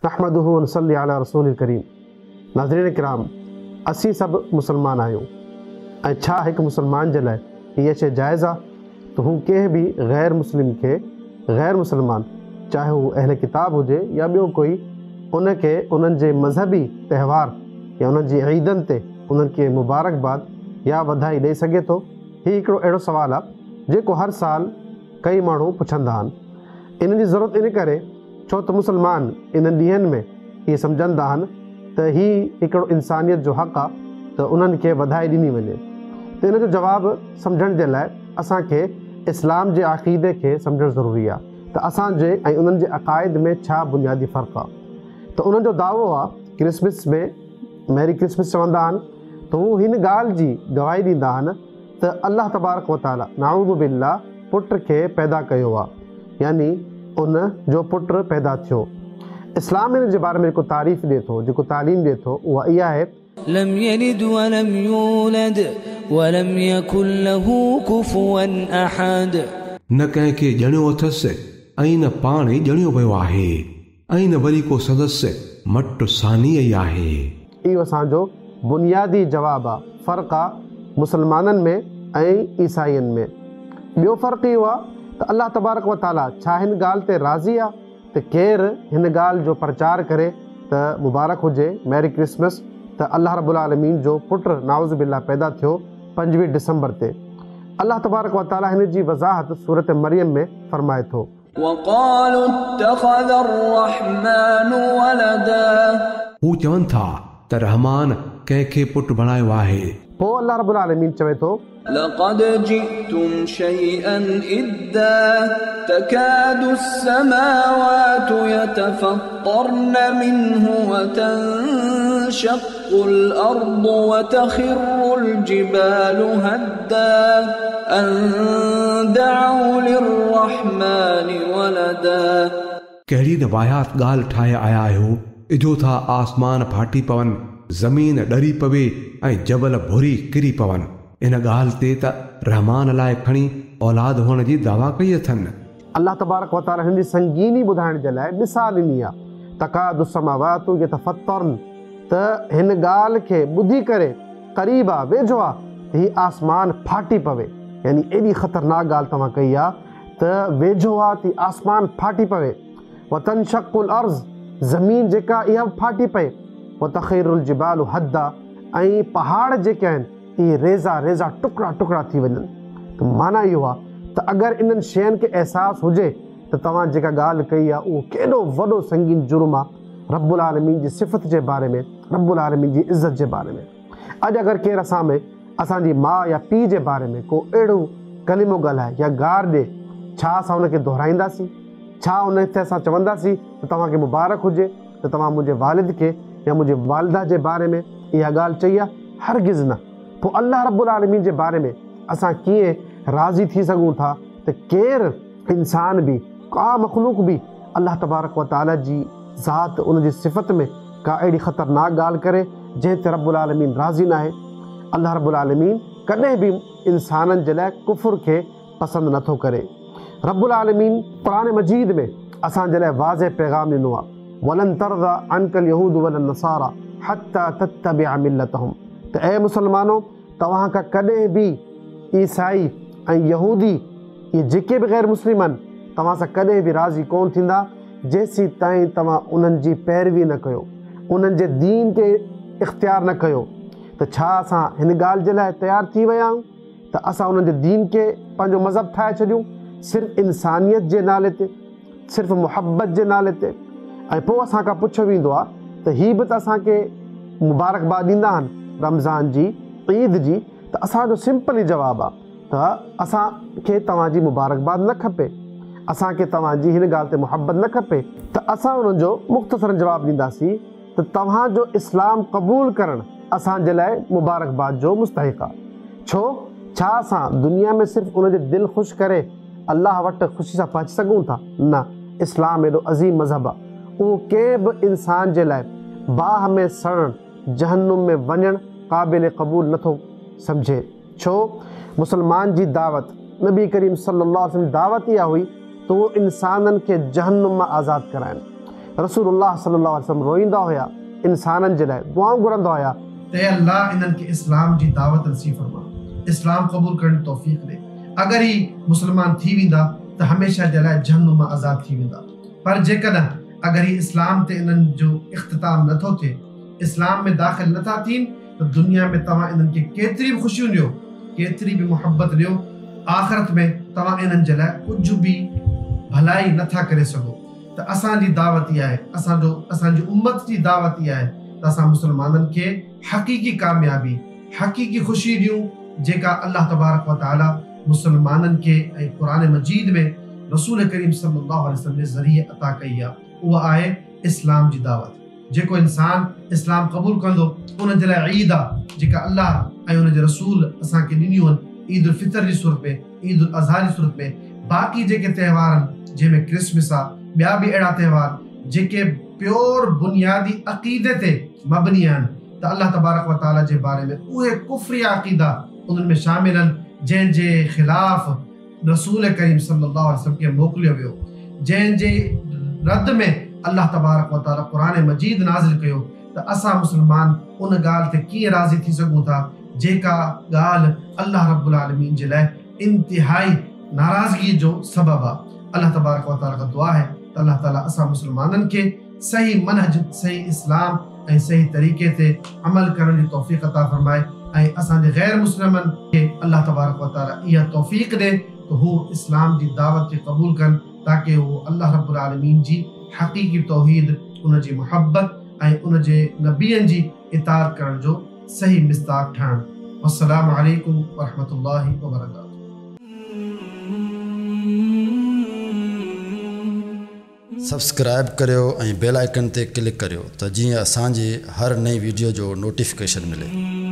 نحمده ونصلي علي رسوله الڪريم ناظرين ڪرام اسين سڀ مسلمان آهيون ۽ ڇا هڪ مسلمان جي لاء هيء شيء جائز آ ته هو ڪنهن به غير مسلم کي غير مسلمان چاهي هو اهل ڪتاب هجي يا ٻيو ڪوئي ان کي انهن جي مذهبي تهوار يا انهن جي عيدن تي انهن کي مبارڪباد يا وڌائي ڏئي سگهي ٿو؟ هي هڪڙو اهڙو سوال آ جيڪو هر سال ڪئي ماڻهو پڇندا آهن. ان جي ضرورت ان ڪري ڇو ته مسلمان انهن ڏينهن ۾ اهي سمجهندا آهن ته هي هڪڙو انسانيت جو حق آ ته انهن کي وڌائي ڏني وڃي ته ان جو جواب سمجهڻ جي لاء اسان کي اسلام جي عقيدي کي سمجهڻ ضروري آ ته اسان جي ۽ انهن جي عقائد ۾ ڇا بنيادي فرق آ ته انهن جو دعوو آ ڪرسمس ۾ ميري ڪرسمس چوندا آهن ته هو هن ڳالهه جي گواهي ڏيندا آهن ته الله تبارڪ و تعالي نعوذ بالله پٽ کي پيدا ڪيو آ يعني ان جو پٽ پيدا ٿيو. اسلام ان جي باري ۾ جيڪو تعريف ڏئي ٿو، جيڪو تعليم ڏئي ٿو اها اها آهي. لم يلد ولم يولد ولم يڪن له ڪفوا احد. نه ڪنهن کي ڄڻيو اٿس ۽ نه پاڻ ئي ڄڻيو ويو آهي ۽ نه وري ڪو سندس مٽ ثاني ئي آهي. اهو اسان جو بنيادي جواب آ، فرق آ مسلمانن ۾ ۽ عيسائين ۾. ٻيو فرق اهو آ ته الله تبارڪ و تعاليٰ ڇا هن ڳالهه تي راضي آ ته ڪير هن ڳالهه جو پرچار ڪري ته مبارڪ هجي، ميري ڪرسمس، ته الله رب العالمين جو پٽ نعوذ بالله پيدا ٿيو 25 ڊسمبر تي. الله تبارڪ و تعاليٰ هن جي وضاحت سورة مريم ۾ فرمائي ٿو. وقالوا اتخذ الرحمن ولدا. هو چون ٿا ته رحمان ڪنهن کي پٽ بڻايو آهي. پوء الله رب العالمين چوي ٿو. لقد جئتم شيئا ادا تڪاد السماوات يتفطرن منه وتنشق الارض وتخر الجبال هدا ان دعوا للرحمٰن ولدا. ڪهڙي نه واهيات ڳالهه ٺاهي آيا آهيو، اجهو ٿا آسمان ڦاٽي پون، زمين ڏري پوي ۽ جبل ڀري ڪري پون، ان ڳالهه تي ته رحمان لاء کڻي اولاد هئڻ جي دعويٰ ڪئي اٿن. الله تبارڪ و تعاليٰ هن جي سنگيني ٻڌائڻ جي لاء مثال ڏني آهي، تڪاد السماوات يتفطرن ته هن ڳالهه کي ٻڌي ڪري قريب آ، ويجهو آ، ته هي آسمان ڦاٽي پوي، يعني ايڏي خطرناڪ ڳالهه توهان ڪئي آ ته ويجهو آ ته هي آسمان ڦاٽي پوي، وتنشق الارض زمين جيڪا اها به ڦاٽي پئي، وتخر الجبال هدا ۽ پهاڙ جيڪي آهن اهي ريزا ريزا ٽڪڙا ٽڪڙا ٿي وڃن ته معنيٰ اهو آ ته اگر انهن شين کي احساس هجي ته توهان جيڪا ڳالهه ڪئي آ اهو ڪيڏو وڏو سنگين جرم آ رب العالمين جي صفت جي باري ۾ رب العالمين جي عزت جي باري ۾. اڄ اگر ڪير اسان ۾ اسان جي ماء يا پيء جي باري ۾ ڪو اهڙو ڪلمو ڳالهائي يا گار ڏي ڇا اسان ان کي دهرائينداسين؟ ڇا ان تي اسان چونداسين ته توهان کي مبارڪ هجي ته توهان منهنجي والد کي يا منهنجي والده جي باري ۾ اها ڳالهه چئي آ؟ هرگز نه. پوء الله رب العالمين جي باري ۾ اسان ڪيئن راضي ٿي سگهون ٿا ته ڪير انسان به، ڪا مخلوق به الله تبارڪ و تعالي جي ذات، ان جي صفت ۾ ڪا اهڙي خطرناڪ ڳالهه ڪري جنهن تي رب العالمين راضي ناهي. الله رب العالمين ڪڏهن به انسانن جي لاء ڪفر کي پسند نه ٿو ڪري. رب العالمين قرآن مجيد ۾ اسان جي لاء واضح پيغام ڏنو آهي، ولن ترضي عنڪ اليهود ولا النصاري حتي تتبع ملتهم ته اي مسلمانو! توهان کان ڪڏهن به عيسائي ۽ يهودي اهي جيڪي به غير مسلم آهن توهان سان ڪڏهن به راضي ڪونه ٿيندا جيسين تائين توهان انهن جي پيروي نه ڪيو، انهن جي دين کي اختيار نه ڪيو ته ڇا اسان هن ڳالهه جي لاء تيار ٿي ويا آهيون؟ ته اسان انهن جي دين کي پنهنجو مذهب ٺاهي ڇڏيون صرف انسانيت جي نالي تي، صرف محبت جي نالي تي ۽ پوء اسان کان پڇيو ويندو آهي ته هي به ته اسان کي مبارڪباد ڏيندا آهن رمضان جي عيد جي ته اسان جو سمپل ئي جواب آهي ته اسان کي توهان جي مبارڪباد نه کپي، اسان کي توهان جي هن ڳالهه تي محبت نه کپي ته اسان انهن جو مختصراً جواب ڏينداسين ته توهان جو اسلام قبول ڪرڻ اسان جي لاء مبارڪباد جو مستحق آ. ڇو؟ ڇا اسان دنيا ۾ صرف ان جي دل خوش ڪري الله وٽ خوشي سان پهچي سگهون ٿا؟ نه، اسلام ايڏو عظيم مذهب آ، اهو ڪنهن به انسان جي لاء باهه ۾ سڙڻ، جهنم ۾ وڃڻ قابل قبول نه ٿو سمجهي. ڇو؟ مسلمان جي دعوت، نبي ڪريم صلي الله عليه وسلم جي دعوت اها هئي ته اهو انسانن کي جهنم مان آزاد ڪرائن. رسول الله صلي الله عليه وسلم روئيندا هيا، انسانن جي لاء دعائون گهرندا هيا. ته اي الله انهن کي اسلام جي دعوت نصيب فرما، اسلام قبول ڪرڻ جي توفيق ڏي. اگر هي مسلمان ٿي ويندا ته هميشه جي لاء جهنم مان آزاد ٿي ويندا. پر جيڪڏهن اگر هي اسلام تي انهن جو اختتام نه ٿو ٿئي، اسلام ۾ داخل نه ٿا ٿين ته دنيا ۾ توهان انهن کي ڪيتري به خوشيون ڏيو، ڪيتري به محبت ڏيو، آخرت ۾ توهان انهن جي لاء ڪجهه به ڀلائي نه ٿا ڪري سگهو. ته اسان جي دعوت اها آهي، اسان جو اسان جي امت جي دعوت اها آهي ته اسان مسلمانن کي حقيقي ڪاميابي، حقيقي خوشي ڏيون جيڪا الله تبارڪ و تعالي مسلمانن کي ۽ قرآن مجيد ۾ رسول ڪريم صلي الله عليه وسلم جي ذريعي عطا ڪئي آهي، اها آهي اسلام جي دعوت. جيڪو انسان اسلام قبول ڪندو ان جي لاء عيد آ جيڪا الله ۽ ان جي رسول اسان کي ڏنيون آهن عيد الفطر جي صورت ۾، عيد الاضحيٰ جي صورت ۾، باقي جيڪي تهوار آهن جنهن ۾ ڪرسمس آ، ٻيا به اهڙا تهوار جيڪي پيور بنيادي عقيدي تي مبني آهن ته الله تبارڪ و تعاليٰ جي باري ۾ اهي ڪفري عقيدا انهن ۾ شامل آهن جنهن جي خلاف رسول ڪريم صلي الله عليه وسلم کي موڪليو ويو جنهن جي رد ۾ الله تبارڪ و تعاليٰ قرآن مجيد نازل ڪيو ته اسان مسلمان ان ڳالهه تي ڪيئن راضي ٿي سگهون ٿا جيڪا ڳالهه الله رب العالمين جي لاء انتهائي ناراضگي جو سبب آ. الله تبارڪ و تعاليٰ کان دعا آهي ته الله تعاليٰ اسان مسلمانن کي صحيح منهج، صحيح اسلام ۽ صحيح طريقي تي عمل ڪرڻ جي توفيق عطا فرمائي ۽ اسان جي غير مسلمن کي الله تبارڪ و تعاليٰ اها توفيق ڏي ته هو اسلام جي دعوت کي قبول ڪن تاڪه هو الله رب العالمين جي حقيقي توحيد، ان جي محبت ۽ ان جي نبين جي اطاعت ڪرڻ جو صحيح مصداق ٺهن. والسلام عليڪم ورحمة الله وبرڪاته. سبسڪرائيب ڪريو ۽ بيل آئيڪن تي ڪلڪ ڪريو ته جيئن اسان جي هر نئين ويڊيو جو نوٽيفڪيشن ملي.